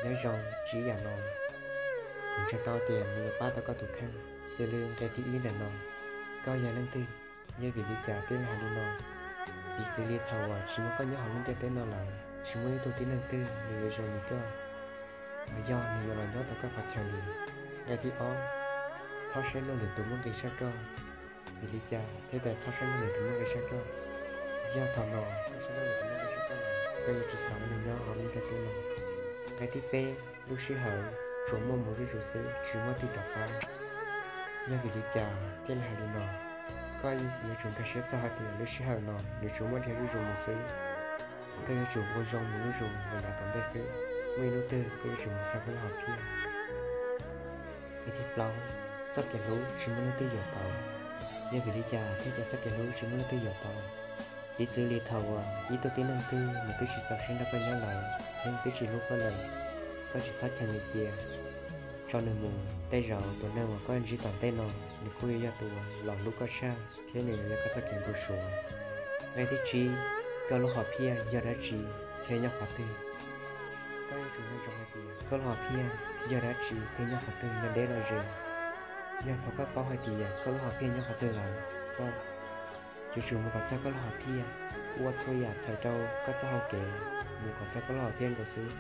Nyob zoo, tsib yam no kuv ntseeg tau tias nws yuav pab tau koj tus kheej. Xws li nqe thib ib ntawm no, koj yog leej twg? Yog vim li cas thiaj li hais li no? Piv xws li thaum uas tsis muaj koj nyob hauv lub ntiaj teb no lawm, tsis muaj ib tug tib neeg twg nws yuav zoo li koj, los yog nws yuav los nyob tau koj qhov chaw li. Nqe thib ob, txhob saib luag lwm tus muaj nqis tshaj koj. Vim li cas thiaj tias txhob saib luag lwm tus muaj nqis tshaj koj? Yog thaum no koj saib luag lwm tus muaj nqis tshaj koj, koj yuav tsis xav ua neeg nyob hauv lub ntiaj teb no. Nqe thib peb, lub sij hawm tsuas muaj mus zuj zus xwb, tsis muaj tig rov qab. Yog vim li cas thiaj li hais li no? Koj yuav tsum nkag siab txog hais tias lub sij hawm no nws tsuas muaj dhia zuj zus mus xwb. Koj yuav tsum ua zoo mus zuj zus los yav tom ntej xwb, muaj ib hnub twg koj yuav tsum mus txog koj lub hom phiaj. Nqe thib plaub, txoj kev hlub tsis muaj leej twg yuam tau. Yog vim li cas thiaj tias txoj kev hlub tsis muaj leej twg yuam tau? Piv txwv li thaum uas ib tug tib neeg twg nws twb tsis txaus siab nrog koj nyob lawm, thiab nws twb tsis hlub koj lawm, koj tsis txhob cheem nws cia, tso nws mus. Tej zaum tus neeg uas koj ntsib tom ntej no nws kuj yuav yog tus uas los hlub koj tshaj thiab nws yuav yog koj txoj kev npau suav. Nqe thib tsib, koj lub hom phiaj yog dab tsi thiab nyob qhov twg? Koj yuav tsum nco ntsoov hais tias koj lub hom phiaj yog dab tsi thiab nyob qhov twg, nyob deb los ze. Yog thaum koj paub hais tias koj lub hom phiaj nyob qhov twg lawm, koj yuav tsum mus kom txog koj lub hom phiaj, ua txhua yam txhawm rau koj txoj hau kev mus kom txog koj lub hom phiaj nkaus xwb.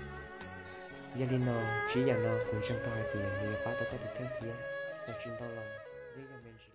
Yog li no, tsib yam no kuv ntseeg tau hais tias nws yuav pab tau koj tus kheej thiab, yog tsis ntau los yeej yog me ntsis.